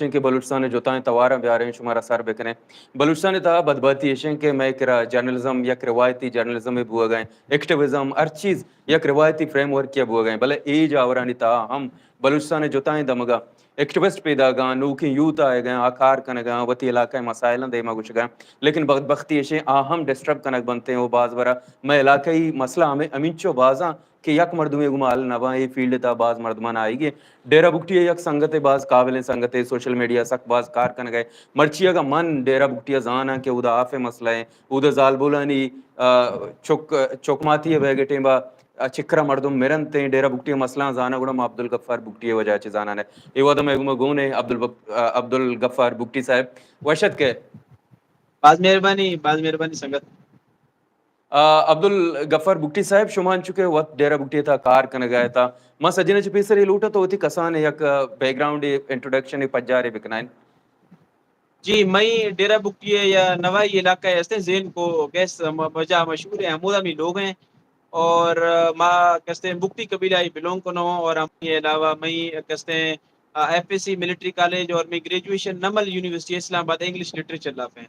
کہ بلوچستان ءِ جتائیں تواراں بیاریں، شمارا سر بکنیں۔ بلوچستان ءِ تہا بدبہتی ایش انت کہ مئے کرا جرنلزم یک روایتی جرنلزمے بوہگا انت، ایکٹیوزم، ہر چیز یک روایتی فریم ورکے ءَ بوہگا انت، بلے اے جاورانی تہا ہم بلوچستان ءِ جتائیں دمگا ایکٹیوسٹ پیداگاں، نوکیں یوتھ آیگاں، آ کار کنگاں، وتی علاقہ ءِ مسائلاں دیما گوشگاں، لیکن بدبختی ایش انت آ ہم ڈسٹرب کنگ بنت انت و باز برا مئے علاقائی مسئلہ ہمیں ہمینچو بازاں کہ یک مردمے گوما حل نہ باں، اے فیلڈ ءِ تہا باز مردمان آئیگے۔ ڈیرہ بگٹی ءِ یک سنگتے، باز قابلیں سنگتے، سوشل میڈیا سک باز کار کنگ ءَ۔ مرچی اگاں من ڈیرہ بگٹی ءَ زاناں کہ اودا آف ءِ مسئلہ ایں، اودا زالبولانی، آ، چک، چکماتی ءَ بیگ ءِ ٹیم ءَ، آ، چکرا مردم مرنت ایں، ڈیرہ بگٹی ءِ مسئلہ زاناں، گڑا ما عبدالغفار بگٹی ءِ وجہ چہ زاناں۔ اے وہد ءَ مئے گوما گون ایں عبدالبگ-، آ، عبدالغفار بگٹی صاحب، وش اتکے۔ باز مہربانی، باز مہربانی سنگت۔ آ، عبدالغفار بگٹی صاحب، شما انچو کہ وت ڈیرہ بگٹی ءِ تہا کار کنگ ءَ ات، ما سجن ءَ چہ پیسر اے لوٹاں تو وتی کسان ءِ یک، آ، بیک گراؤنڈ ءِ انٹروڈکشن ءِ پجار ءَ بکنائیں۔ جی، مئی ڈیرہ بگٹی ءِ یا نوائی علاقہ ءِ استیں زین کو گیس م-، وجہ مشہور ہے، ہمودا می لوگ ہیں اور، آ، ما کستیں بگٹی قبیلہ ہی بلونگ کنوں اور ہمیں علاوہ مئی کستیں، آ، F S C military college اور مئی graduation NUML university Islamabad English literature لافیں۔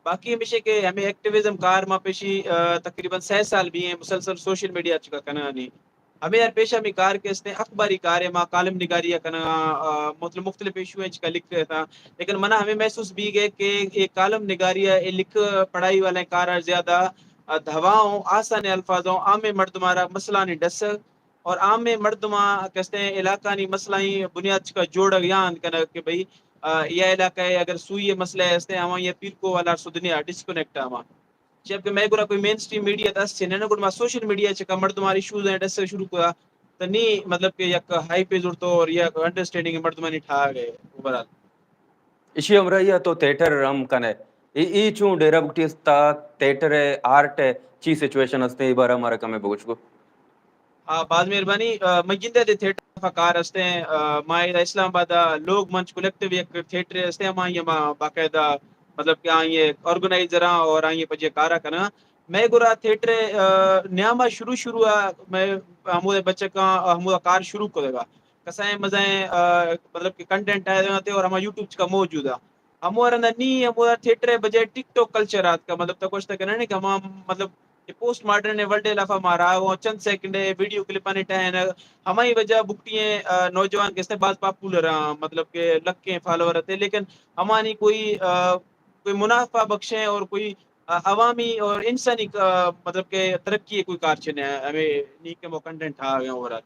باقی ہمیشہ کہ ہمیں ایکٹیویزم کار ما پیشی، آ، تقریباً سہ سال بھی ہیں مسلسل سوشل میڈیا چکا کنانی۔ ہمیں ہر پیشہ ہمیں کار کے استیں اخباری کار ہے، ما کالم نگاری کناں، آ، مطلب مختلف ایشو ہیں چکا لکھ رہے تھا۔ لیکن منا ہمیں محسوس بھی گئے کہ یہ کالم نگاری ہے، یہ لکھ پڑھائی والے کار زیادہ، آ، دھواؤں، آسان الفاظوں، عام مردمارا مسئلہ نہیں ڈس اور عام مردماں کستیں علاقہ نی مسئلہ ہی بنیاد چکا جوڑگ یا اند کنگ کہ بھئی، آ، یہ علاقہ ہے اگر سوئی مسئلہ ہے استیں ہماں یہ پیرکو والا سدنیا ڈسکنیکٹ ہماں۔ جبکہ مئے گورا کوئی مین سٹریم میڈیا تا است نہ، گڑا ما سوشل میڈیا چکا مردمانی ایشوز ہیں ڈس شروع کرا، تو نی مطلب کہ یک ہائی پہ زرتو اور یک انڈرسٹینڈنگ مردمانی ٹھا گئے اوورال۔ ایشی ہمراہی ءَ تو تھیٹر ہم کن ئے۔ اے، اے چوں ڈیرہ بگٹی است تا تھیٹر ءِ، آرٹ ءِ چی سچویشن است، اے بارہ ءَ مارا کمے بگوش گو۔ آ، باز مہربانی۔ آ، مئے جند ءَ دے تھیٹر ءِ کار است ایں۔ آ، ما ادا اسلام آباد ءَ لوگ منچ کلیکٹیو یک تھیٹر است ایں، ہمائی ءَ ما باقاعدہ مطلب کہ آئی ءِ آرگنائزراں اور آئی ءِ پجے کارا کناں۔ مئے گورا تھیٹر ءِ، آ، نیام ءَ شروع شروع ءَ مئے ہمود بچکاں ہمود کار شروع کرگا۔ کسائیں مزائیں، آ، مطلب کہ کنٹینٹ آئے تے اور ہما یوٹیوب چکا موجود ہے۔ ہمو رندا نی ہمو تھیٹر ءِ بجائے ٹک ٹاک کلچر آتکا، مطلب تو گوشت کہ نہ کہ ہما مطلب کہ پوسٹ ماڈرن ورلڈ ءِ لافا مارا وہ چند سیکنڈ ءِ ویڈیو کلپانی ٹہینگ، ہمائی وجہ بگٹی ایں، آ، نوجوان کستے باز پاپولر آں، مطلب کہ لکیں فالوور تے، لیکن ہمانی کوئی، آ، کوئی منافع بخشیں اور کوئی، آ، عوامی اور انسانی، آ، مطلب کہ ترقی ءِ کوئی کار چنے ہمیں نی کہ وہ کنٹینٹ آ گئے اوورال۔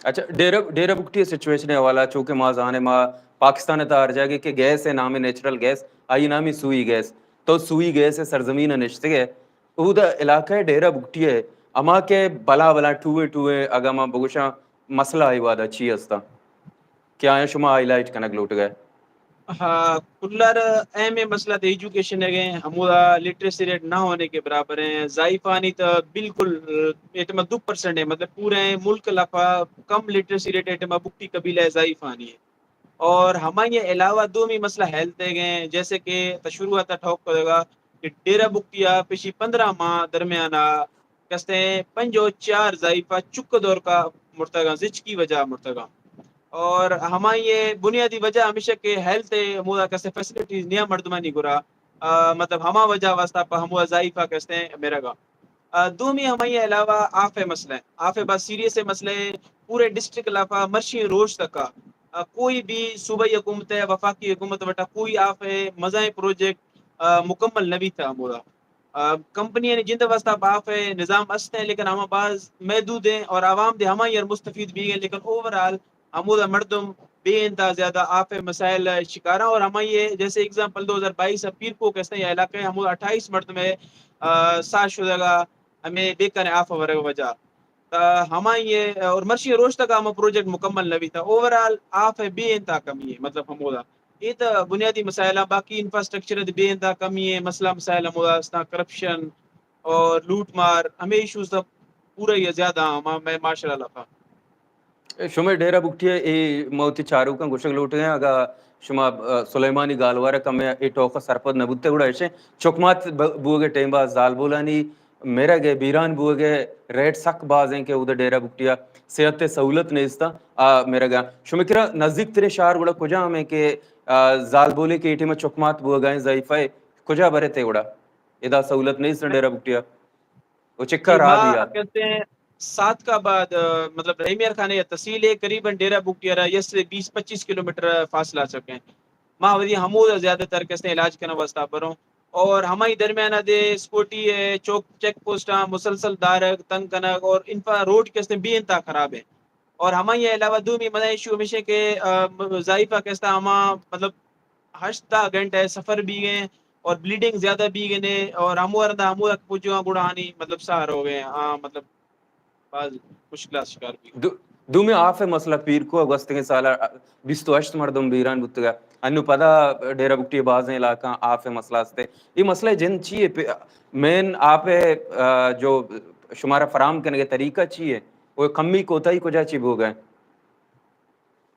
اچھا، ڈیرہ، ڈیرہ بگٹی ءِ سچویشن ءِ حوالہ چونکہ ما زانیں، ما پاکستان ءِ تہا ہر جاگہ کہ گیس ءِ نام ءَ، نیچرل گیس، آئی ءِ نام ءَ سوئی گیس، تو سوئی گیس ءِ سرزمین ءَ نشتگ ئے، اود ءَ علاقہ ءِ ڈیرہ بگٹی ءِ ہما کہ بلا بلا ٹوئیں ٹوئیں اگاں ما بگوشاں مسئلہ آئی وہد ءَ چی ہستاں کہ آیاں شما ہائی لائٹ کنگ لوٹگ ئے؟ ہاں، کلر اہم مسئلہ تو ایجوکیشن ءِ گئے، ہمودا لٹریسی ریٹ نہ ہونے کے برابر ہیں۔ ضعیفانی تو بالکل ایٹم دو پرسنٹ ہے، مطلب پورے ملک لفا کم لٹریسی ریٹ ایٹم بگٹی قبیلہ ضعیفانی ہے۔ اور ہمائی علاوہ دومی مسئلہ ہیلتھ ءِ گئے، جیسے کہ تو شروعات ٹھوک کرے گا کہ ڈیرہ بگٹی ءَ پچھلی پندرہ ماہ درمیان ءَ کستیں پنجو چار ضعیفہ چک دور کا مرتگاں، زچکی وجہ مرتگاں۔ اور ہمائی بنیادی وجہ ہمیشہ کہ ہیلتھ ءِ مودا کسے فیسلٹیز نیا مردمانی گرا، آ، مطلب ہما وجہ واسطہ پہ ہمو ضعیفہ کستیں مرگا۔ آ، دومی ہمائی علاوہ آف ءِ مسئلہ ہے۔ آف ءِ بہت سیریس مسئلہ ہے۔ پورے ڈسٹرکٹ لافا مرشی روچ تکا، آ، کوئی بھی صوبائی حکومت ہے، وفاقی حکومت وٹا کوئی آف ءِ مزائیں پروجیکٹ، آ، مکمل نہ بیتا ہمودا۔ آ، کمپنی یعنی جند واسطہ باف ءِ نظام است ہیں، لیکن ہما باز محدود ہیں اور عوام دے ہمائی ہر مستفید بھی ہیں، لیکن اوورآل ہمودا مردم بے انتہا زیادہ آف ءِ مسائل ءِ شکار ہیں اور ہمائی جیسے ایگزامپل دو ہزار بائیس ءَ پیرکوک است ہیں یا علاقہ ہمودا اٹھائیس مردم ہے، آ، ساہ شدگا ہمیں بے کنے آف ورگ وجہ۔ تا ہمائی ہے اور مرشی روچ تک ہما پروجیکٹ مکمل نہ بیتا۔ اوورآل آف ءِ بے انتہا کمی ہے، مطلب ہمودا۔ اے تا بنیادی مسائل ہیں، باقی انفراسٹرکچر ءِ بے انتہا کمی ہے، مسئلہ مسائل ہمودا استاں، کرپشن اور لوٹ مار، ہمیں ایشوز تا پورا یا زیادہ ہما میں معاشرہ لفا۔ شمئے ڈیرہ بگٹی ءِ اے ما وتی چاروکاں گوشگ لوٹگیں، اگاں شما، آ، سلیمانی گالوار ءَ کمے اے ٹوک ءَ سرپد نہ بوتے گڑا ایشیں چکمات ب-، بوگ ءِ ٹیم ءَ زالبولانی مرگ ء بیران بوگ ء ریٹ سک باز ہیں کہ اود ڈیرہ بگٹی ء صحت ء سہولت نیست۔ آ، مرگ ء شمے کرا نزدیک ترین شہر گڑا کجا ہمیں کہ، آ، زالبولے کے ٹیم چکمات بوگ ء ضعیفہ ء کجا برے تے گڑا؟ ادا سہولت نیست ڈیرہ بگٹی ء۔ وہ چکا جی، راہ ما دیا۔ کہتے ہیں ساتک آباد، آ، مطلب رحیم یار خان یا تحصیل ہے، قریباً ڈیرہ بگٹی ء را یس سے بیس پچیس کلومیٹر فاصلہ چکے ہیں۔ ما وزی ہمود زیادہ تر کہتے ہیں علاج کرنے واسطہ بروں۔ اور ہماری درمیان دے سکوٹی ہے، چوک، چیک پوسٹاں، مسلسل دارگ، تنگ کنگ اور ان پر روڈ کہتے ہیں بے انتہا خراب ہے۔ اور ہماری علاوہ دومی مزہ ایشو ہمیشہ کہ، آ، ضعیفہ کہتا ہما مطلب ہشت دہ گھنٹہ سفر بھی گئے اور بلیڈنگ زیادہ بھی گئے نے اور ہمو اردا ہمو تک پجو گڑا آنی مطلب سار ہو گئے، آ، مطلب باز مشکلات شکار بھی۔ دو، دومی آف ء مسئلہ پیر کو گوستگیں سال بیست و ہشت مردم بیران بوتگا۔ انو پدا ڈیرہ بگٹی بازیں علاقہ آف ء مسئلہ استے۔ یہ مسئلہ جند چی ہے؟ پہ، مین آپ ء، آ، جو شمارا فراہم کرنے کا طریقہ چی ہے؟ وہ کمی کوتاہی کجا چی بوگ ء؟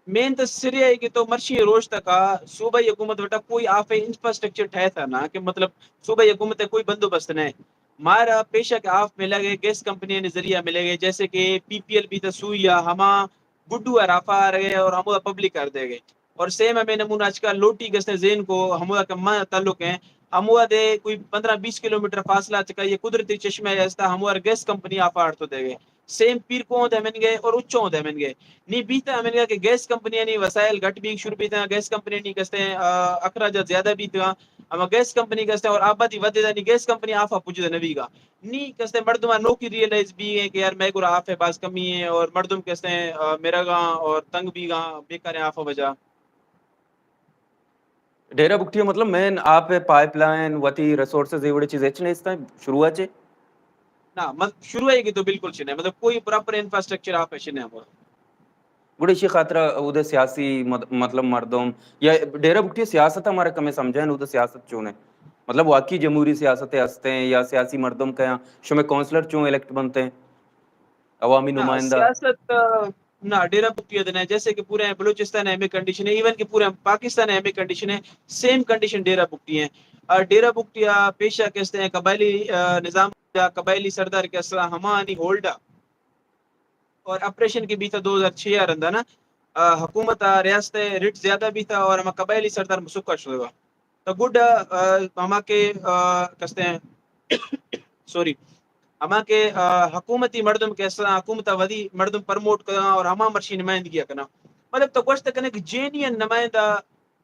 مین تو سرے ہے کہ تو مرشی روش تکا صوبائی حکومت وٹا کوئی آف انفراسٹرکچر ٹھہر تھا نا کہ مطلب صوبائی حکومت ء کوئی بندوبست نہیں۔ مارا پیشہ کہ آف ملے گئے، گیس کمپنی نے ذریعہ ملے گئے، جیسے کہ پی پی ایل بی تا سوئی یا ہما گڈو ء رافا آ رہے اور ہمو پبلک کر دے گئے۔ اور سیم ہمیں نمونہ آج کل لوٹی گستے زین کو ہمو کہ ما تعلق ہیں، ہمو دے کوئی پندرہ بیس کلومیٹر فاصلہ چکا یہ قدرتی چشمہ ہے استا ہمو گیس کمپنی آفا آڑ تو دے گئے۔ سیم پیر کو دے من گئے اور اچوں دے من گئے۔ نی بیتا ہمیں گئے کہ گیس کمپنی نی وسائل گھٹ بھی شروع بیتا، گیس کمپنی نی کستے، آ، اخراجات زیادہ بیتا، اما گیس کمپنی کستے اور آبادی ودے دا نی گیس کمپنی آفا پوجے دا نویگا۔ نی کستے مردم نوکی ریئلائز بھی ہیں کہ یار میں گرا آفے باز کمی ہے اور مردم کستے، آ، مرگا اور تنگ بیگا بیکاریں آفا وجہ۔ ڈیرہ بگٹی ء مطلب مین آپ ء پائپ لائن، وتی ریسورسز، اے وڑیں چیز ہچ نیست انت شروع ء چہ؟ نہ، مط-، شروع ء کہ تو بالکل چنے، مطلب کوئی پراپر انفراسٹرکچر آپ ء چنے ہمو۔ گڑا ایشی خاطر اود ء سیاسی مد-، مطلب مردم یا ڈیرہ بگٹی ء سیاست ہمارا کمیں سمجھائیں، اود ء سیاست چون ہے؟ مطلب واقعی جمہوری سیاست ہستیں یا سیاسی مردم کیا شمے کونسلر چون الیکٹ بنتے ہیں؟ عوامی نہ، نمائندہ؟ سیاست، آ، نہ، ڈیرہ بگٹی ء دنیا جیسے کہ پورے بلوچستان ء ہمیں کنڈیشن ہے، ایون کہ پورے پاکستان ء ہمیں کنڈیشن ہے، سیم کنڈیشن ڈیرہ بگٹی ہیں۔ آ، ڈیرہ بگٹی ء پیشہ کستے ہیں قبائلی، آ، نظام یا قبائلی سردار کے اصلا ہمانی ہولڈا اور آپریشن کے بیتا دو ہزار چھ آ رندا نا، آ، حکومت آ ریاست ء ریٹ زیادہ بیتا اور ہما قبائلی سردار مسکا شدگا۔ تو گڈ، آ، ہما کہ، آ، کستے ہیں، سوری، ہما کہ، آ، حکومتی مردم کہ اساں حکومت ء ودی مردم پرموٹ کراں اور ہما مرشی نمائندگی ء کناں۔ مطلب تو گوشت کنے کہ جینین نمائندہ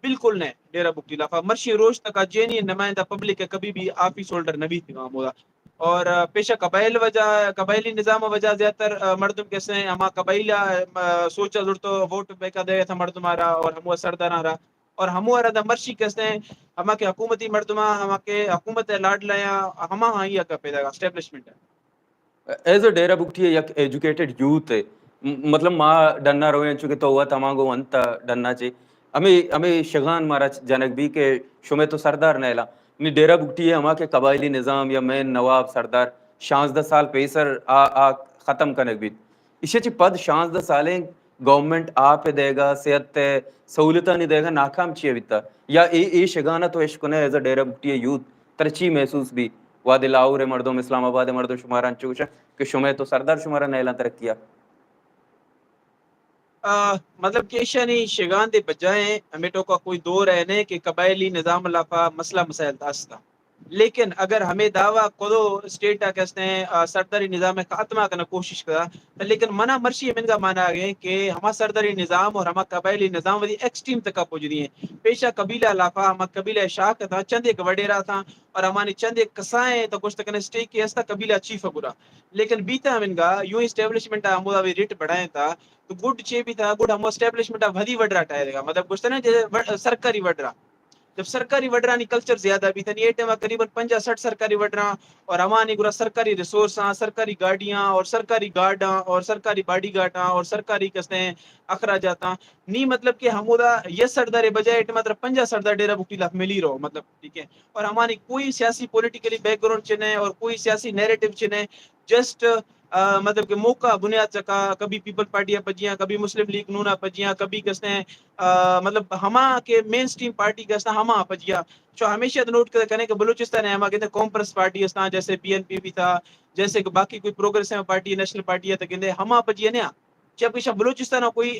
بالکل نہ ڈیرہ بگٹی لافا۔ مرشی روش تک جینین نمائندہ پبلک ء کبھی بھی آفیس ہولڈر نہ بیت ہمودا۔ اور، آ، پیشہ قبائل وجہ، قبائلی نظام وجہ زیادہ تر، آ، مردم کسے ہما قبائل، آ، سوچا زرتو ووٹ بیکا دے تھا مردم آرا اور ہمو سرداراں را۔ اور ہمو ارا دا مرشی کستے، ہما کہ حکومتی مردماں، ہما کہ حکومت ء لاڈلایاں، ہما آئی ء پیدا اسٹیبلشمنٹ ء۔ ایز اے ڈیرہ بگٹی ء یک ایجوکیٹڈ یوتھ ء، م-، مطلب ما ڈنا رویں چونکہ تو وت ہما گو انت ڈنا چے۔ ہمیں، ہمیں شگان مارا چ-، جنگ بھی کہ شمے تو سردار نیلا۔ نی ڈیرہ بگٹی ء ہما کہ قبائلی نظام یا مین نواب سردار شانزدہ سال پیسر آ، آ ختم کنگ بیت۔ ایشی چہ پد شانزدہ سالیں گورنمنٹ آپ ء دئیگا، صحت ء سہولتانی دئیگا ناکام چیا بیتا؟ یا اے، اے شگانا تو اشکنئے ایز اے ڈیرہ بگٹی ء یوتھ ترا چی محسوس بی؟ وہدے لاہور ء مردم، اسلام آباد ء مردم شمارا انچو گوشاں کہ شمئے تو سردار شمارا نیلاں ترقی ء۔ آ، مطلب کہ ایشانی شگان دے بجائیں ہمے ٹوکا کوئی دور ء نہ کہ قبائلی نظام لافا مسئلہ مسائل است۔ لیکن اگر ہمے دعویٰ کدو اسٹیٹ ء کہ استیں، آ، سرداری نظام ء خاتمہ کنگ کوشش کتا، تو لیکن منا مرشی ہمنگا مانا گئے کہ ہما سرداری نظام اور ہما قبائلی نظام وتی ایکسٹریم تکا پجدی ہیں۔ پیشا قبیلہ لافا ہما قبیلہ شاخ تھا، چند ایک وڈیرا تھا اور ہمانی چند ایک کسائیں تو گوشت کنے اسٹیک کے استا قبیلہ چیف گرا۔ لیکن بیتا ہمنگا یوں اسٹیبلشمنٹ ہمودا وی ریٹ بڑھائیں تھا، تو گڈ چے بیتا، گڈ ہمو اسٹیبلشمنٹ ودی وڈرا ٹائے گا، مطلب گوشت نا جے وڈ-، سرکاری وڈرا۔ جب سرکاری وڈرانی کلچر زیادہ بیتا، نی اے ٹائم قریباً پنجاہ سٹھ سرکاری وڈرا اور ہمانی گرا سرکاری ریسورس آں، سرکاری گاڑیاں اور سرکاری گارڈاں اور سرکاری باڈی گارڈاں اور سرکاری کستیں اخراجات آں۔ نی مطلب کہ ہمودا یہ سردار بجائے اے ٹائم مطلب پنجاہ سردار ڈیرہ بگٹی لاف ملی رہو، مطلب ٹھیک ہے۔ اور ہمانی کوئی سیاسی پولیٹیکلی بیک گراؤنڈ چنے اور کوئی سیاسی نیریٹو چنے، جسٹ آ، مطلب کہ موقع بنیاد چکا، کبھی پیپلز پارٹی آ پجیاں، کبھی مسلم لیگ نون آ پجیاں، کبھی کستے، آ، مطلب ہما کہ مین سٹریم پارٹی کستا ہما آ پجیاں۔ چو ہمیشہ تو نوٹ کنے کہ بلوچستان ہے ہما کہتے ہیں قوم پرست پارٹی استان، جیسے بی این پی بھی تھا، جیسے کہ باقی کوئی پروگریسو پارٹی، نیشنل پارٹی ہے تو کہتے ہیں ہما پجی ہے نا، جبکہ شاہ بلوچستان کوئی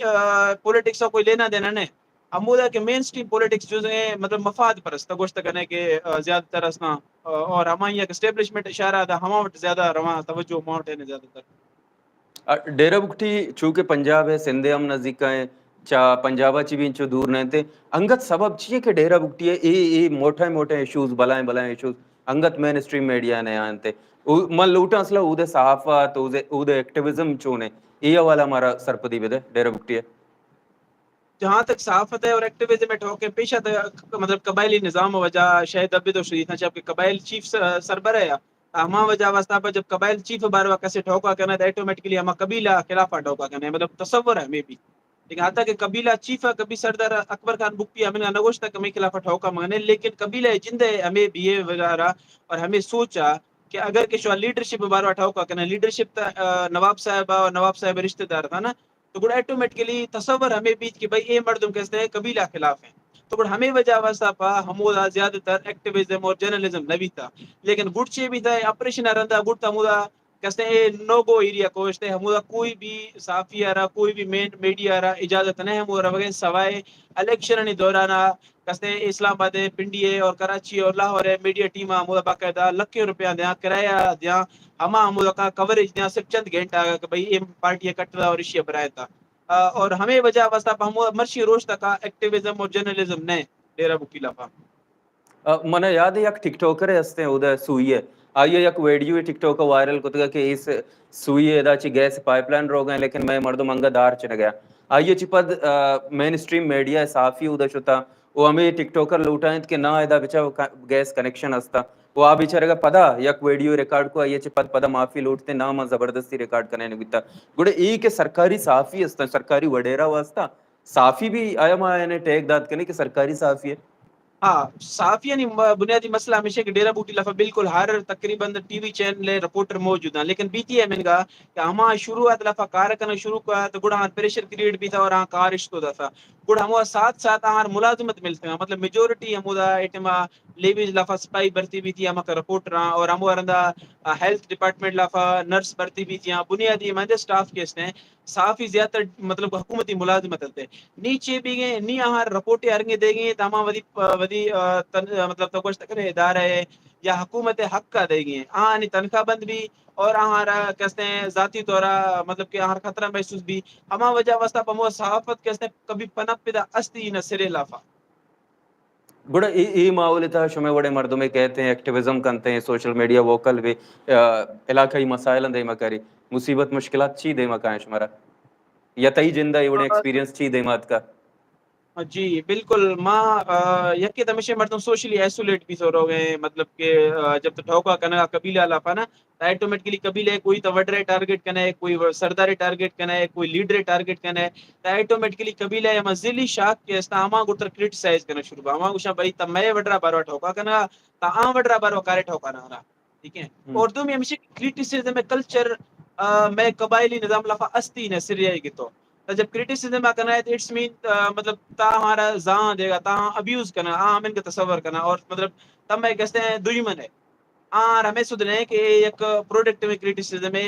پولیٹکس کوئی لینا دینا نہیں۔ ہمودا کہ مین سٹریم پولیٹکس جو ہے مطلب مفاد پرست گوشت کنے کہ زیادہ تر اسنا، اور ہمائی یک اسٹیبلشمنٹ اشارہ دا ہما وٹ زیادہ رواں توجہ ماؤنٹ ہے زیادہ تر۔ ڈیرہ بگٹی چونکہ پنجاب ہے، سندھ ہم نزدیک ہیں، چا پنجاب چی بھی انچو دور نہیں تھے۔ انگت سبب چیئے کہ ڈیرہ بگٹی ہے اے اے موٹا موٹا ایشوز، بلائیں بلائیں ایشوز انگت مین سٹریم میڈیا نے آنتے؟ من لوٹاں اصلا اودے صحافت، اودے ایکٹیویزم چونے؟ اے حوالہ ہمارا سرپدی بدے ڈیرہ بگٹی ہے۔ جہاں تک صحافت ہے اور ایکٹیویزم ہے، ٹھوکے پیشہ تک مطلب قبائلی نظام وجہ شاید اب بھی تو شدید تھا، جبکہ قبائل چیف سربرہ ہے۔ ہما وجہ واسطہ پر جب قبائل چیف باروا کسے ٹھوکا کرنا تو آٹومیٹکلی ہما قبیلہ خلاف ٹھوکا کرنا ہے، مطلب تصور ہے ہمیں بھی۔ لیکن حتیٰ کہ قبیلہ چیف ہے، کبھی سردار اکبر خان بگٹی ہمیں نہ گوشتا کہ میں خلاف ٹھوکا مگنے، لیکن قبیلہ جندے ہمیں بیہیویئر اور ہمیں سوچا کہ اگر کہ شوا لیڈرشپ باروا ٹھوکا کرنا، لیڈرشپ تا نواب صاحب اور نواب صاحب رشتہ دار تھا نا، تو گڑا آٹومیٹکلی تصور ہمیں بیت کہ بھئی اے مردم کستے قبیلہ خلاف ہیں۔ تو گڑا ہمیں وجہ واسطہ پا ہمودا زیادہ تر ایکٹیویزم اور جرنلزم نہ بیتا۔ لیکن گڑ چے بیتا ہے آپریشن رندا گڑ تا ہمودا کستے اے نو گو ایریا کوشتے ہمودا کوئی بھی صحافی آرا، کوئی بھی مین میڈیا آرا اجازت نہیں ہمودا روگے سوائے الیکشن نی دورانا کستے اسلام آباد ہے، پنڈی ہے اور کراچی ہے اور لاہور ہے، میڈیا ٹیم ہمودا باقاعدہ لکھیں روپیہ دیاں، کرایہ دیاں، ہما ہمودا کا کوریج دیاں، صرف چند گھنٹہ آگا کہ بھئی اے پارٹی ہے کٹدا اور اشی برائے تا۔ اور ہمیں وجہ واسطہ ہمودا مرشی روش تکا ایکٹیویزم اور جرنلزم نے ڈیرہ بگٹی لافا۔ من یاد ہے یک ٹک ٹاکر ہستیں اودے سوئی ہے، آئی یک ویڈیو ٹک ٹاک وائرل کتگا کہ اس سوئی ہے ادا چی گیس پائپ لائن روگ ہیں، لیکن میں مردم انگا دار چنگیا۔ آئی چی پد مین سٹریم میڈیا صحافی اودے شتا، وہ ہمیں ٹک ٹاکر لوٹائیں کہ نہ ادا بچا گیس کنیکشن ہستا۔ وہ آ بیچارے گا پدا یک ویڈیو ریکارڈ کو آئی چی پد پدا معافی لوٹتے، نہ من زبردستی ریکارڈ کرنے نگتا۔ گڑے ای کہ سرکاری صحافی ہستن، سرکاری وڈیرا واسطہ صحافی بھی آیا ما یعنی ٹیگ دات کنے کہ سرکاری صحافی ہے۔ ہاں، صحافیانی بنیادی مسئلہ ہمیشہ کہ ڈیرہ بوٹی لفا بالکل ہر تقریباً ٹی وی چینل رپورٹر موجود ہیں، لیکن بیتی ہے منگا کہ ہما شروعات لفا کار کرنا شروع کا تو گڑا ہاں پریشر کریٹ بھی تھا اور ہاں کار اشتو دا تھا۔ گڑا ہمو ساتھ ساتھ ہاں ملازمت ملتے ہیں، مطلب میجورٹی ہمو دا ایٹما لیویز لفا سپاہی بھرتی بھی تھی ہما کا رپورٹر ہاں اور ہمو رندا ہیلتھ ڈپارٹمنٹ لفا نرس بھرتی بھی تھی ہاں، بنیادی مندے سٹاف کے اس نے صحافی زیادہ تر مطلب حکومتی ملازمت انتے۔ نی چے بیگیں، نی آہاں رپورٹے ارنگے دیگیں، تاما ودی ودی تن مطلب تو گوشت کرے ادارہ ہے یا حکومت حق کا دیگیں، آہانی تنخواہ بند بھی اور آہارا کستے ذاتی طورا مطلب کہ آہار خطرہ محسوس بھی۔ ہما وجہ واسطہ پمو صحافت کستے کبھی پنپ پدا استی نہ سرے لافا۔ گڑا اے اے ماحول تھا شمے وڑے مردمے کہتے ہیں، ایکٹیویزم کنتے ہیں، سوشل میڈیا ووکل بھی، علاقائی مسائل دیما کاری، مصیبت مشکلات چی دیما کائیں شمارا؟ یا تئی جندا اے وڑے ایکسپیرینس چی دیما اتکا؟ جی بالکل، ما یکے تمشے مردم سوشلی آئسولیٹ بھی سو روگے، مطلب کہ جب تو ٹھوکا کنگا قبیلہ لافا نا، تا آٹومیٹکلی قبیلہ کوئی تا وڈرے ٹارگٹ کنے، کوئی سردارے ٹارگٹ کنے، کوئی لیڈرے ٹارگٹ کنے، تا آٹومیٹکلی قبیلہ ہما ضلعی شاخ کے استا ہما گٹر کرٹیسائز کرنا شروع با۔ ہما گوشاں بھائی تا مئے وڈرا باروا ٹھوکا کنا، تا آ وڈرا باروا کارے ٹھوکا نہ کنا۔ ٹھیک ہے؟ اور دومی ہمیشہ کرٹیسزم کلچر مئے قبائلی نظام لفا استی نے سریائی گتو۔ تا جب کرٹیسزم آ کنا ہے تو اٹس مین مطلب تا ہمارا زان دے گا، تا ابیوز کنا، آ ہمیں کا تصور کنا اور مطلب تم میں کہتے ہیں دشمن ہے۔ آر ہمیں سدھ نہیں کہ یک پروڈکٹیو کرٹیسزم ہے،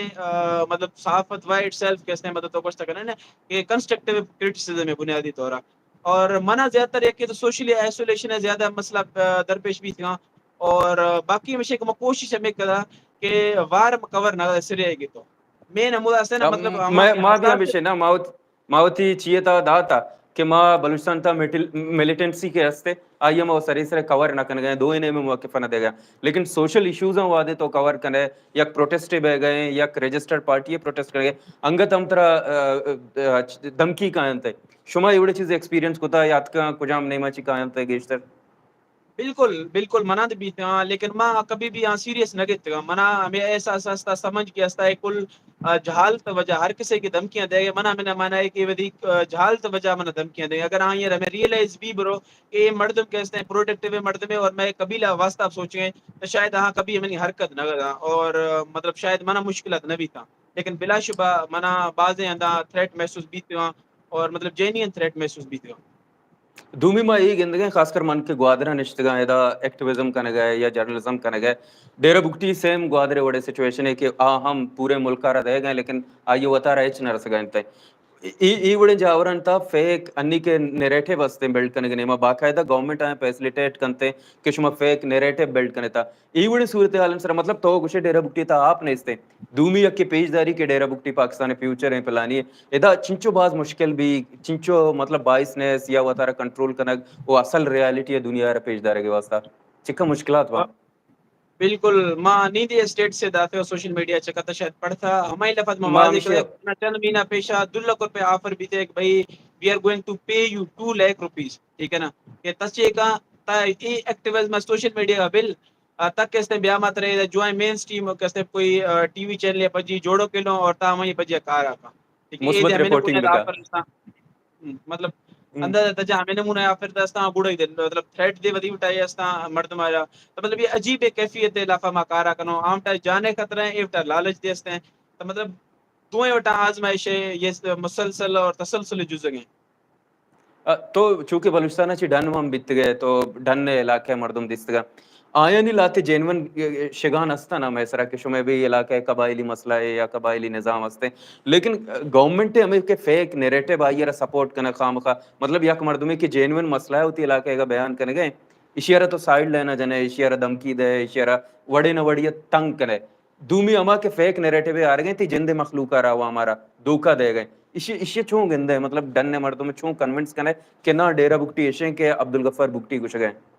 مطلب صحافت و اٹ سیلف کہتے ہیں، مطلب تو گوشت کرنا نا کہ کنسٹرکٹیو کرٹیسزم ہے بنیادی طور پر۔ اور منا زیادہ تر یکی تو سوشلی آئسولیشن ہے زیادہ مسئلہ درپیش بھی تھا۔ اور باقی ہمیشہ کہ کوشش ہمیں کرا کہ وار کور نہ سرے آئے گی تو مین ہمودا سے نا مطلب ما بھی ہمیشہ نا ما وتی چیئے تا داتا کہ ما بلوچستان تا ملیٹنسی کے ہستے آئی ما سرے سرے کور نہ کنگے، دو نے میں موقف نہ دے گا۔ لیکن سوشل ایشوز ہم وادے تو کور کنے، یک پروٹیسٹ بہ گئے، یک رجسٹرڈ پارٹی پروٹیسٹ کرے، انگت ہم ترا دھمکی کائنتے۔ شما ایوڑے چیز ایکسپیرینس کتا یا اتکا کجام نیما چی کائنتے گیشتر؟ بالکل بالکل، منا تو بیت ہاں، لیکن ما کبھی بھی ہاں سیریس نہ گیت گا۔ منا ہمیں احساس ہستا، سمجھ کے ہستا ہے کل جہالت وجہ ہر کسے کی دھمکیاں دے گئے۔ منا میں نے مانا ہے کہ ودی جہالت وجہ منا دھمکیاں دے گئے۔ اگر ہاں یہ ہمیں ریئلائز بھی برو کہ یہ مردم کہتے ہیں پروڈکٹیو مردم ہے اور میں قبیلہ واسطہ سوچیں تو شاید ہاں کبھی ہمیں حرکت نہ کرا اور مطلب شاید منا مشکلات نہ بیتا، لیکن بلا شبہ منا بازیں انداز تھریٹ محسوس بیت ہاں اور مطلب جینین تھریٹ محسوس بیت ہاں۔ دومی ما اے گندگیں، خاص کر من کہ گوادر ءَ نشتگاں، ادا ایکٹیویزم کنگ ءَ یا جرنلزم کنگ ءَ، ڈیرہ بگٹی سیم گوادر ءِ وڑیں سچویشن ءَ کہ آ ہم پورے ملک ءَ را دئیگ ءَ، لیکن آئی ءَ وتارا ہچ نہ رسگ ءَ انت۔ اے، اے وڑیں جاوراں تھا فیک انی کہ نیریٹو استیں بلڈ کنگ ءِ نیما، باقاعدہ گورنمنٹ آیاں فیسلیٹیٹ کنت کہ شما فیک نیریٹو بلڈ کنتا۔ اے وڑیں صورتحال سرا، مطلب، تو گوشے ڈیرہ بگٹی تا آپ نیستیں۔ دومی یکے پیش داری کہ ڈیرہ بگٹی پاکستان ءِ فیوچر ایں، پلانی ایں۔ ادا چنچو باز مشکل بی، چنچو، مطلب، باعث نیس یا وتارا کنٹرول کنگ و اصل ریالٹی ءَ دنیا ءَ را پیش دارگ ءِ واسطہ چکا مشکلات با؟ بالکل، ما نی دی اسٹیٹ سے داتے و سوشل میڈیا چکا تا شاید پڑھتا، ہمائی لفظ ما ما واضح ہمیشہ کرے، نہ چند مہینہ پیشا دو لکھ روپے آفر بیتے کہ بھائی، we are going to pay you two lakh rupees، ٹھیک ہے نا؟ کہ تسے کا تا اے ایکٹیویزم سوشل میڈیا کا بل آ، تک کہ استیں بیا ما ترے جوائیں مین سٹریم کہ استیں کوئی، آ، ٹی وی چینل یا پجی جوڑو کے لوں اور تا ہمیں پجی کار آکا۔ ٹھیک ہے، اے مثبت دے ہمیں رپورٹنگ نمونے بکا۔ آفر استاں۔ ہم، مطلب، ہم۔ اندازہ تجا ہمیں نمونے آفر دے استاں، گڑا ہی دے، مطلب، تھریٹ دے ودی اٹھائے استاں مردم آیا۔ تو مطلب، یہ عجیب ایک کیفیت دے لافا ما کارا کنو۔ عام ٹائم جانے خطرہ ہیں، اے وٹا لالچ دے استیں۔ تو مطلب، دوئیں وٹا آزمائش ہے، یہ مسلسل اور تسلسل جزگیں۔ ا، تو چونکہ بلوچستان ءَ چہ ڈن ہم بیتگ ئے، تو ڈن ءِ علاقہ ءِ مردم دیستگ ءَ۔ آیانی لہتے جینون، ا، شگان است نا مئے سرا کہ شمئے بھی علاقہ ءِ قبائلی مسئلہ ہے یا قبائلی نظام است ہے۔ لیکن، ا، گورنمنٹ ءِ ہمے کہ فیک نیریٹو آئی ءَ را سپورٹ کنگ خامخا، مطلب یک مردمے کہ جینون مسئلہ ہے وتی علاقہ ءَ بیان کنگ ءَ، ایشی ءَ را تو سائیڈ لائن ءَ جنے، ایشی ءَ را دھمکی دے، ایشی ءَ را وڑے نہ وڑے تنگ کنے۔ دومی ہما کہ فیک نیریٹو ءَ آرگ ءَ انت، جند ءِ مخلوق ءَ را عوام ءَ را دھوکہ دئیگ ءَ انت۔ ایشی، ایشی چون گندئے؟ مطلب، ڈن ءِ مردم چون کنونس کنئے کہ ناں ڈیرہ بگٹی ایشیں کہ عبدالغفار بگٹی گوشگ ءَ انت؟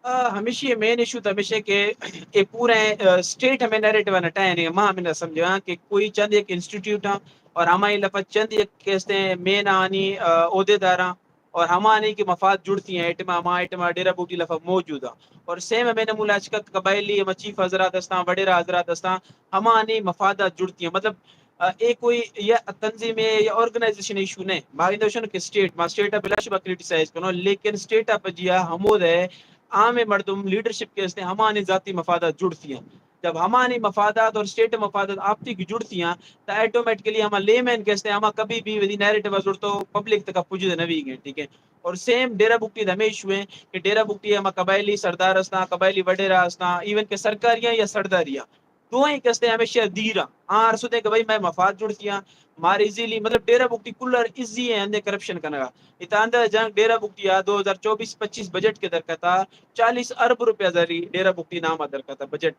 آ، ہمیشی مین ایشو تو ہمیشہ کہ اے پورے، آ، اسٹیٹ ہمیں نیریٹو ءَ نٹائیں، ما ہمیں نہ سمجھاں کہ کوئی چند یک انسٹیٹیوٹ ہاں اور ہمائی لفظ چند یک کہ استیں مین آنی، آ، عہدیداراں اور ہمانی کہ مفاد جڑتی ہیں، ایٹما، ہما ایٹما ڈیرہ بگٹی لفظ موجود ہیں۔ اور سیم ہمیں نمونہ اچکا قبائلی ہما چیف حضرات استاں، وڈیرا حضرات استاں، ہمانی مفادات جڑتی ہیں۔ مطلب، آ، اے کوئی یا تنظیم ہے یا آرگنائزیشن ایشو نہیں۔ ما ایندوشن کہ اسٹیٹ، ما اسٹیٹ ءَ بلا شبہ کرٹیسائز کنو، لیکن اسٹیٹ ءَ پجیا ہمود ہے عام مردم لیڈرشپ کے استیں ہمانی ذاتی مفادات جڑتی ہیں۔ جب ہمانی مفادات اور اسٹیٹ مفادات آپتی کی جڑتی ہیں، تو آٹومیٹکلی ہما لے مین کہ استیں، ہما کبھی بھی ودی نیریٹو ءَ زڑتو پبلک تک پجد نہ ویگ ءَ، ٹھیک ہے۔ اور سیم ڈیرہ بگٹی ہمیں ایشو ہیں کہ ڈیرہ بگٹی ہما قبائلی سردار استاں، قبائلی وڈیرا استاں، ایون کہ سرکاریاں یا سرداریاں، دوئیں کہ استیں ہمیشہ دیراں، آ ارسدیں کہ بھائی میں مفاد جڑتیاں، مار ایزیلی، مطلب ڈیرہ بگٹی کلر ایزی ہیں اندے کرپشن کنگا۔ اتاندہ جنگ ڈیرہ بگٹی آ دو ہزار چوبیس پچیس بجٹ کے درکتا چالیس ارب روپیہ زری ڈیرہ بگٹی نام آ درکتا بجٹ۔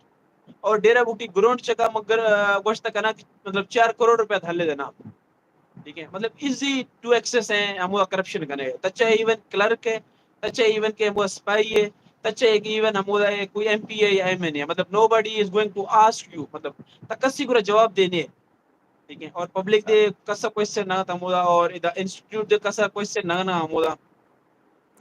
اور ڈیرہ بگٹی گراؤنڈ چکا مگر، آ، گوشت کناں کہ مطلب چار کروڑ روپیہ دھلے دینا۔ ٹھیک ہے، مطلب ایزی ٹو ایکسس ہیں، ہمودا کرپشن کنے۔ تچا ایون کلرک ہے، تچا ایون کہ ہمودا سپاہی ہے، تچا ایک ایون ہمودا ہے کوئی ایم پی اے یا ایم این اے، مطلب nobody is going to ask you، مطلب تا کسی گرا جواب دینے۔ ٹھیک ہے، اور پبلک دے کسا کوشچن نہ تھا ہمودا، اور ادا انسٹیٹیوٹ دے کسا کوشچن نہ نہ ہمودا۔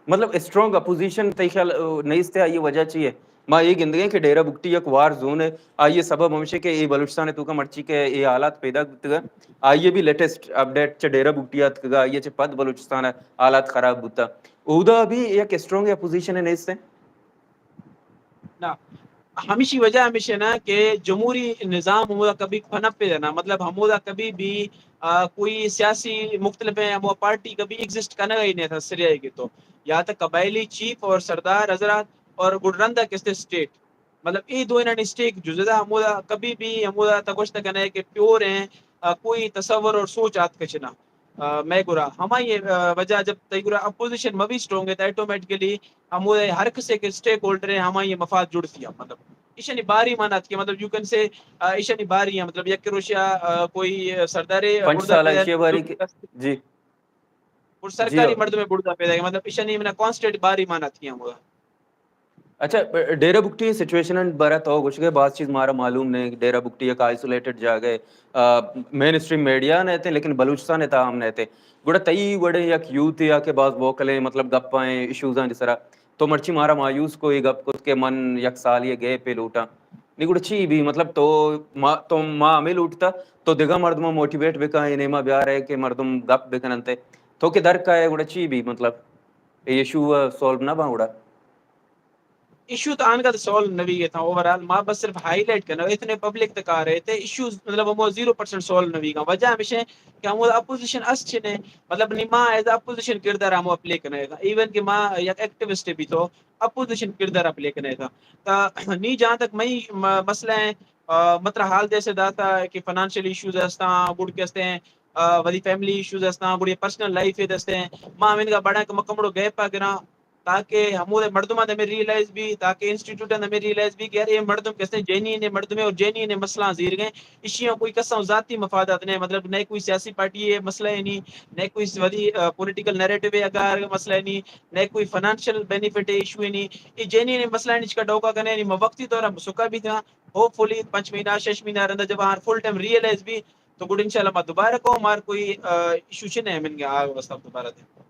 مطلب اسٹرانگ اپوزیشن تئی خیال، آ، نیست ہے، آئی وجہ چی ہے؟ ما اے گندگیں کہ ڈیرہ بگٹی یک وار زون ہے، آئی سبب ہمشہ کہ اے بلوچستان توکا مرچی کہ اے حالات پیدا بوتگا، آئی بھی لیٹسٹ اپڈیٹ چہ ڈیرہ بگٹی آتکگا، آئی چہ پد بلوچستان حالات خراب بوتا۔ اودا بھی یک اسٹرانگ اپوزیشن نیست ہے؟ نہ، ہمیشی وجہ ہمیشہ نا کہ جمہوری نظام ہمودا کبھی پنپ پہ نا، مطلب ہمودا کبھی بھی، آ، کوئی سیاسی مختلف ہیں، ہمو پارٹی کبھی ایگزسٹ کنگا ہی نہیں تھا سریائے کے تو۔ یا تو قبائلی چیف اور سردار حضرات اور گڈ رندا کستے اسٹیٹ۔ مطلب اے دو انانی اسٹیک جزدہ ہمودا کبھی بھی ہمودا تا گوشت کنے کہ پیور ہیں، آ، کوئی تصور اور سوچ آت کچنا۔ آ، مئے گورا ہمائی، آ، وجہ جب تئی گورا اپوزیشن مبی اسٹرانگ ہے تو آٹومیٹکلی ہمودا ہر کسے کہ اسٹیک ہولڈر ہیں ہمائی مفاد جڑتی ہے۔ مطلب ایشانی باری مانات کہ مطلب یو کین سے، آ، ایشانی باری ہیں، مطلب یک روشیا، آ، کوئی سردارے پنچ بڑدا سال پیدا ایشی باری کہ، جی۔ اور جی سرکاری ہو۔ مردم بڑدا پیدا کہ مطلب ایشانی منا کانسٹنٹ باری مانات کی ہمودا۔ اچھا، ڈیرہ بگٹی سچویشن بارا تو گوشگے باز چیز مارا معلوم نہیں، ڈیرہ بگٹی یک آئسولیٹڈ جاگہ ہے، آ، مین اسٹریم میڈیا نہ تھے، لیکن بلوچستان تا ہم نہ تھے۔ گڑا تئی وڑے یک یوتھ یا کہ باز ووکل ہیں، مطلب گپاں، ایشوزاں سرا۔ تو مرچی مارا مایوس کو، اے گپ کت کہ من یک سال یہ گیپ پہ لوٹاں۔ نی گڑا چی بھی، مطلب تو ما، تو ما ہمیں لوٹتا، تو دگہ مردم موٹیویٹ بکا، اے نیما بیارے کہ مردم گپ بکننتے۔ تو کہ در کا ہے گڑا چی بھی، مطلب اے ایشو سولو نہ باں گڑا؟ ایشو تو آنگا تو سالو نہ ویگ اتاں، اوور آل ما بس صرف ہائی لائٹ کناں، اتنے پبلک تک آ رہے تھے ایشوز، مطلب ہمو زیرو پرسنٹ سالو نہ ویگا۔ وجہ ہمیشہ کہ ہمو اپوزیشن اس چنے، مطلب نی ما ایز اپوزیشن کردار ہمو پلے کناں۔ ایون کہ ما یک ایکٹیوسٹ بھی تو اپوزیشن کردار پلے کناں۔ تا نی جہاں تک مئی م-، مسئلہ ہیں، آ، مطلب حال جیسے داتا کہ فنانشل ایشوز ہستاں، گڑ کے ہستے ہیں، آ، وتی فیملی ایشوز ہستاں، گڑ یہ پرسنل لائف ہے دستے ہیں۔ ما ہمینگا بڑا کہ مکمڑو گیپ آ گراں، تاکہ ہمودے مردماں دمے ریئلائز بھی، تاکہ انسٹیٹیوٹاں دمے ریئلائز بھی کہ یار اے مردم کسے جینین اے مردم اے اور جینین اے مسئلہ زیرگیں۔ اشیاں کوئی کساں ذاتی مفادات نے، مطلب نہ کوئی سیاسی پارٹی اے مسئلہ اے نی، نہ کوئی وتی، آ، پولیٹیکل نیریٹو اے اگا مسئلہ اے نی، نہ کوئی فنانشل بینیفٹ اے ایشو اے نی۔ اے جینین اے مسئلہ اے نی چکا ڈوکا کنے نی، ما وقتی طور پر سکا بھی تھا۔ ہوپ فلی پنچ مہینہ، شش مہینہ رندا جب آر فل ٹائم ریئلائز بھی تو گڑ انشاءاللہ ما دوبارہ کو مار کوئی، آ، ایشو چنے ہمینگا آ واسطہ دوبارہ دے۔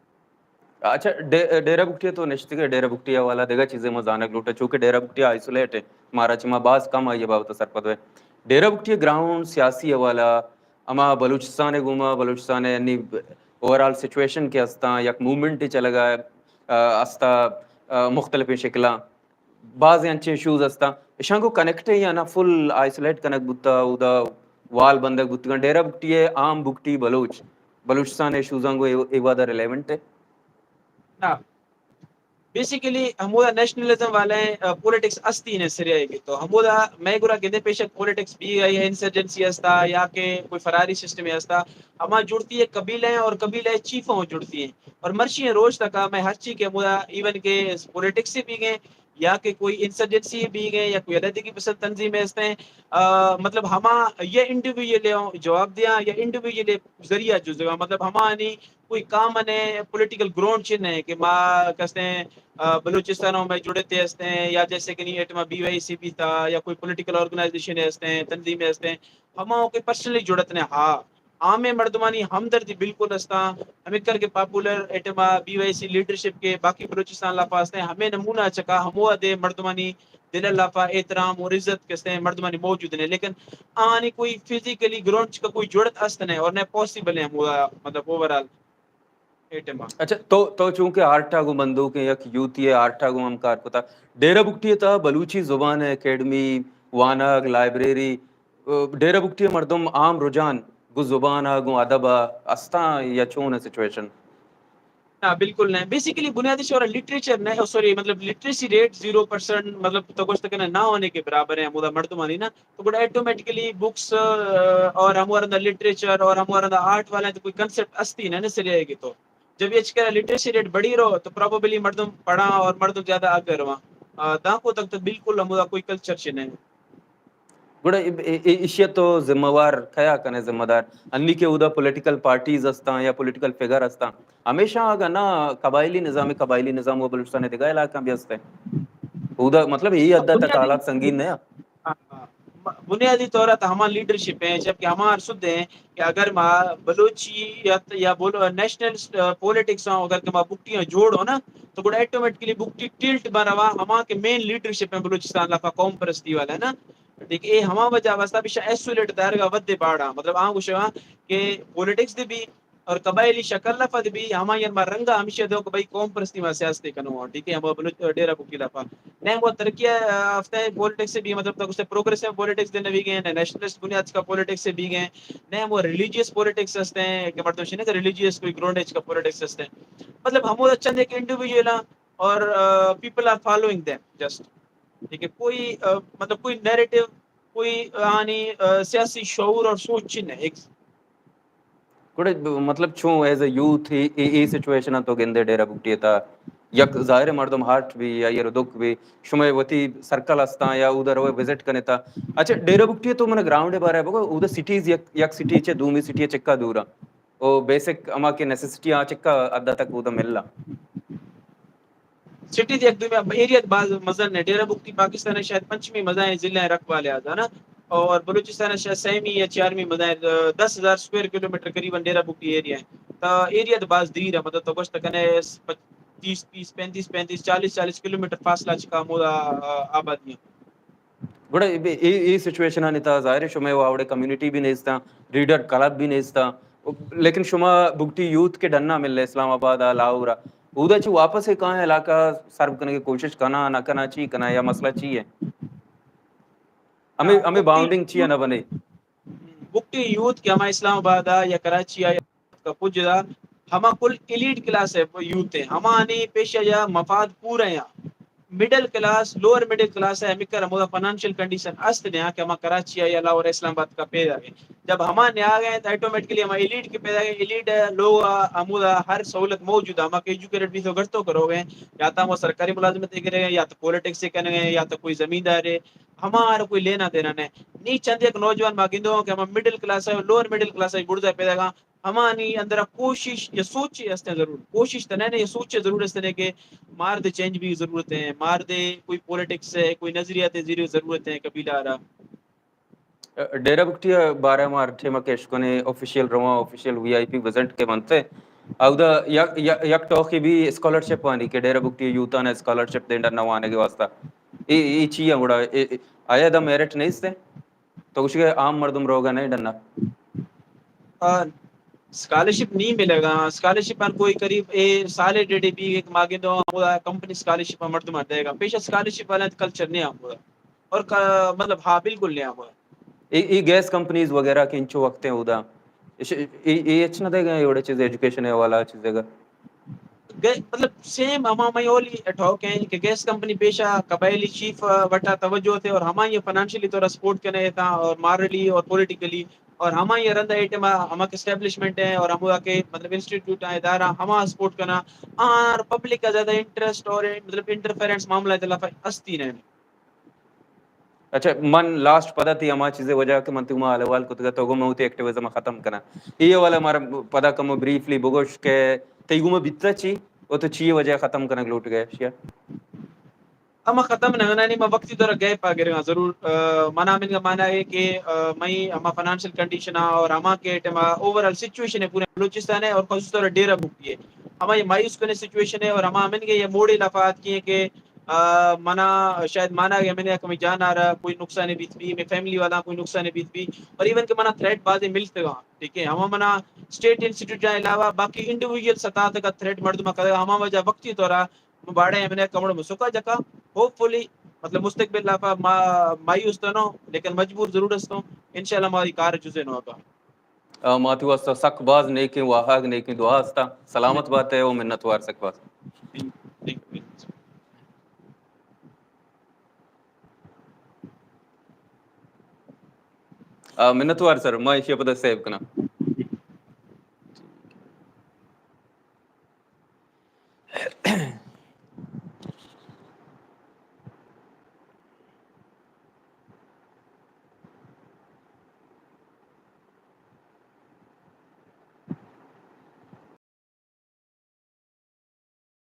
اچھا، ڈے-، ڈیرہ بگٹی ء تو نشتگ ئے، ڈیرہ بگٹی ء حوالہ دگہ چیزے ما زانگ لوٹیں، چونکہ ڈیرہ بگٹی آئسولیٹ ہے، مارا چہ ما باز کم آئی ء بابت ء سرپد وے۔ ڈیرہ بگٹی ء گراؤنڈ سیاسی حوالہ، ہما بلوچستان ء گوما، بلوچستان ء انی اوور آل سچویشن کہ ہستاں، یک موومنٹ چلگا، آ، ہستا، آ، مختلفیں شکلاں۔ بازیں انچیں ایشوز ہستاں، اشاں گوں کنیکٹ ایں یا نہ فل آئسولیٹ کنگ بوتا، اودا وال بندگ بوتگاں؟ ڈیرہ بگٹی ء عام بگٹی بلوچ، بلوچستان ء ایشوزاں گوں اے، اے وہدا ریلیونٹ ء؟ نا، بیسیکلی ہمودا نیشنلزم والے، آ، پولیٹکس ہستی نے سریائے گی تو ہمودا مئے گورا گندے پیشک پولیٹکس بی آئی انسرجنسی ہستا یا کہ کوئی فراری سسٹم ہستا، ہما جڑتی ہے قبیلے اور قبیلے چیفوں جڑتی ہیں۔ اور مرشی روچ تکا مئے ہرچی کہ ہمودا ایون کہ پولیٹکس سے بھی گئے یا کہ کوئی انسرجنسی بیگ ہیں یا کوئی علیحدگی پسند تنظیم ہستیں، آ، مطلب ہما یہ انڈیویجول جواب دیاں یا انڈیویجول ذریعہ جزگا، مطلب ہمانی کوئی کامن ہے پولیٹیکل گراؤنڈ چن ہے کہ ما کستے، آ، بلوچستان میں جڑتے ہستیں یا جیسے کہ نہیں ایٹما بی وائی سی بھی تھا یا کوئی پولیٹیکل آرگنائزیشن ہستیں، تنظیم ہستیں، ہما کے پرسنلی جڑت نے ہا۔ عام مردمانی ہمدردی بالکل استاں۔ ہمکر کے پاپولر ایٹما بی وائی سی لیڈرشپ کے باقی بلوچستان لافا استیں، ہمیں نمونہ چکا ہمو ادے مردمانی دل لافا احترام اور عزت کے استیں مردمانی موجود نے، لیکن آنی کوئی فزیکلی گراؤنڈ چکا کوئی جڑت است نے اور نہ پاسبل ہے ہمو، مطلب اوور آل ایٹما۔ اچھا، تو، تو چونکہ آرٹا گو بندوک ہیں، یک یوتھی ہے، آرٹا گو ہم کار کتا۔ ڈیرہ بگٹی تا بلوچی زبان اکیڈمی، وانگ، لائبریری، ڈیرہ بگٹی ء مردم عام رجحان گوں زبان ء گوں ادب ء استاں یا چون ء سچویشن؟ نا، بالکل نہ۔ بیسیکلی بنیادی شعور لٹریچر نہ، او سوری، مطلب لٹریسی ریٹ زیرو پرسنٹ، مطلب تو گوشت کنے نہ ہونے کے برابر ہے ہمودا مردمانی نا، تو گڑا آٹومیٹکلی بکس اور ہمو رندا لٹریچر اور ہمو رندا آرٹ والے تو کوئی کنسپٹ استی نہ نسری آئے گی تو جب یہ چکر لٹریسی ریٹ بڑی رو تو پروبیبلی مردم پڑھا اور مردم زیادہ آگے رواں۔ آ، دانکو تک تو بالکل ہمودا کوئی کلچر چ نہیں۔ گڑا ای-، ای-، ای-، ایشی ء تو ذمہ وار کیا کنے ذمہ دار؟ انی کہ اودا پولیٹیکل پارٹیز ہستاں یا پولیٹیکل فگر ہستاں، ہمیشہ اگاں نہ قبائلی نظام، قبائلی نظام و بلوچستان ء دگہ علاقہ بھی ہستے۔ اودا مطلب یہ حد تک بنیادی حالات سنگین نہ۔ ہاں، ہاں۔ م-، بنیادی طور پر ہما لیڈرشپ ہیں، جبکہ ہما ہر سدھ ہیں کہ اگر ما بلوچیت یا بولو نیشنل، آ، پولیٹکس ہوں، اگر کہ ما بکٹیاں جوڑ ہو نا، تو گڑا آٹومیٹکلی بکٹی ٹلٹ بنوا ہما کہ مین لیڈرشپ ہیں بلوچستان لافا قوم پرستی والا ہے نا۔ دیکھ، اے ہما وجہ واسطہ بھی شا-، ایسولیٹ دارگا ودے باڑا، مطلب، آں گوشگا کہ پولیٹکس دے بھی اور قبائلی شکل لفظ بھی ہما یار ما رنگا ہمیشہ دو کہ بھائی قوم پرستی ما سیاست کنو، ٹھیک ہے، ہم بلوچ ڈیرہ بکی لفظ۔ نہ وہ ترقی یافتہ پولیٹکس بھی، مطلب، تو اس پروگریسو پولیٹکس دے نوی گئے، نہ نیشنلسٹ بنیاد کا پولیٹکس سے بھی گئے، نہ وہ ریلیجیس پولیٹکس ہستے ہیں کہ مردم شنو کہ ریلیجیس کوئی گراؤنڈ ایج کا پولیٹکس ہستے ہیں۔ مطلب، ہم وہ چند ایک انڈیویجول ہیں اور، آ، people are following them just۔ ٹھیک ہے، کوئی، آ، مطلب، کوئی نیریٹو، کوئی آنی، آ، سیاسی شعور اور سوچ چن ہے۔ ایک گڑا ب-، مطلب چون as a youth a, a, a situation تو گندے ڈیرہ بگٹی تا یک ظاہر مردم ہارٹ بھی یا یہ دکھ بھی شمے وتی سرکل ہستاں یا ادھر روے وزٹ کنے تا۔ اچھا، ڈیرہ بگٹی تو من گراؤنڈ بارے بگو، ادھر سٹیز یک، یک سٹی چے دومی سٹی چکا دورا۔ او بیسک ہما کہ نیسیسٹی آ چکا حد تک اودا ملا۔ سٹیز یک دومی ایریا باز مزن ہے، ڈیرہ بگٹی پاکستان ہے شاید پنچمی مزائیں ضلع رقبہ لحاظ ہے نا، اور بلوچستان ہے شاید سیمی یا چارمی مزائیں، دس ہزار اسکوائر کلومیٹر قریباً ڈیرہ بگٹی ایریا ہے۔ تو ایریا تو باز دیر ہے، مطلب تو گوشت کنے تیس، تیس، پینتیس، پینتیس، چالیس، چالیس کلومیٹر فاصلہ چکا مودا، آ، آبادی ہے۔ گڑا اے، اے، اے سچویشن آنی تا ظاہر ہے شمے واوڑے کمیونٹی بھی نیستا، ریڈر کلب بھی نیستا، لیکن شما بگٹی یوتھ کے ڈنا ملے اسلام آباد آ، لاہور آ، اودا چی واپس کاں علاقہ سرو کنگے کوشش کناں نہ کناں، چی کناں یا مسئلہ چی ہے؟ ہمیں ہاں، ہمیں بگٹی باؤنڈنگ چی ہے نہ بنے؟ بگٹی یوتھ کہ ہما اسلام آباد آ یا کراچی آ یا پج دا، ہما کل ایلیٹ کلاس ہے یوتھ ہے، ہما آنی پیشہ یا مفاد پورا ہیں۔ Middle class, lower middle class ہے، ہمکر ہمودا فنانشل کنڈیشن است نے کہ ہما کراچی آ یا لاہور اسلام آباد کا پیدا گئے۔ جب ہما نیاگ ہیں تو آٹومیٹکلی ہما ایلیٹ کے پیدا گئے، ایلیٹ لوگ ہمودا ہر سہولت موجود ہے، ہما کہ ایجوکیٹڈ بھی تو گھر تو کرو گئے، یا تو ہم سرکاری ملازمت کرے گئے، یا تو پولیٹکس سے کرنے گئے، یا تو کوئی زمیندار ہے، ہمارا کوئی لینا دینا نہیں۔ نی چند ایک نوجوان ما گندو کہ ہما مڈل کلاس ہے، لوور مڈل کلاس ہے، بڑزا پیدا گا، ہمانی اندر کوشش یا سوچے استیں ضرور، کوشش تو نہیں، نہیں، یہ سوچے ضرور استیں کہ مار دے چینج بھی ضرورت ہے، مار دے کوئی پولیٹکس ہے، کوئی نظریات ہے، ضرور ضرورت ہے قبیلہ آرا۔ ڈیرہ بگٹی ء بارہ مار ٹیم ء کیش کنے، آفیشل رواں، آفیشل وی آئی پی وزنٹ کے منتے۔ اودا یک، یک، یک ٹوکی بھی اسکالرشپ آنی کہ ڈیرہ بگٹی یوتھان اسکالرشپ دیں ڈنا وانگے واسطہ۔ اے، اے چی ہے گڑا؟ اے، اے، آیا دا میرٹ نہیں استے؟ تو کچھ کہ عام مردم روگا نہیں ڈنا۔ آ، اسکالرشپ نہیں ملے گا۔ اسکالرشپ ان کوئی قریب اے سالے ڈیڑھ بھی ایک ماگے دو، ہمودا کمپنی اسکالرشپ مردم دے گا۔ پیشہ اسکالرشپ والا کلچر نہیں ہمودا۔ اور کا-، مطلب، ہاں، بالکل نہیں ہمودا۔ اے، اے گیس کمپنیز وغیرہ کے انچو وقت ہیں اودا۔ اش-، اے، اے اچ نہ دے گا، اے وڑے چیز ایجوکیشن ہے والا چیز دے گا۔ گئے، مطلب، سیم ہما مئی اولی ٹاک ہیں کہ گیس کمپنی پیشہ قبائلی چیف، آ، وٹا توجہ تھے اور ہمائی فنانشلی طور سپورٹ کرنے تھا اور مارلی اور پولیٹیکلی اور ہمائی رندا ایٹم ہما اسٹیبلشمنٹ ہے اور ہمودا کے، مطلب، انسٹیٹیوٹ ہیں، ادارہ ہما سپورٹ کرنا اور پبلک کا زیادہ انٹرسٹ اور، مطلب، انٹرفیرنس معاملہ دلا استی نہیں۔ اچھا، من لاسٹ پدا تی ہما چیزے وجہ کہ من تی گوما حال احوال کتگا، تو گوما وتی ایکٹیویزم ختم کنا۔ اے والا مارا پدا کم بریفلی بگوش کہ تئی گوما بیتا چی، او تو چی وجہ ختم کنگ لوٹ گئے شیا؟ ہما ختم نہ کنانی ما وقتی طور گیپ آ گرگا ضرور۔ آ، منا من کا مانا ہے کہ، آ، مئی ہما فنانشل کنڈیشن آ اور ہما کے ٹائم اوور آل سچویشن ہے پورے بلوچستان ہے اور خصوصی طور ڈیرہ بگٹی ہے۔ ہما یہ مایوس کنے سچویشن ہے اور ہما من کے یہ موڑے لفات کی ہے کہ آ، منا شاید مانا کہ من کمی جان آرا کوئی نقصان بیت بھی، میں فیملی والا کوئی نقصان بیت بھی، اور ایون کہ منا تھریٹ بازے ملتگا، ٹھیک ہے، ہما منا اسٹیٹ انسٹیٹیوٹ جا علاوہ باقی انڈیویجول سطح تک تھریٹ مردم کرے، ہما وجہ وقتی طورا باڑے میں کمڑ مسکا جکا، ہوپ فلی، مطلب، مستقبل لافا ما مایوس تو نو، لیکن مجبور ضرور استوں، انشاءاللہ ہماری کار جزے نو کا۔ آ، ماتی واسطہ سک باز نیکیں واہگ، نیکیں دعا استا۔ سلامت باتے او منتوار سک باز۔ آ، منتوار سر، ما ایشی پدا سیو کناں۔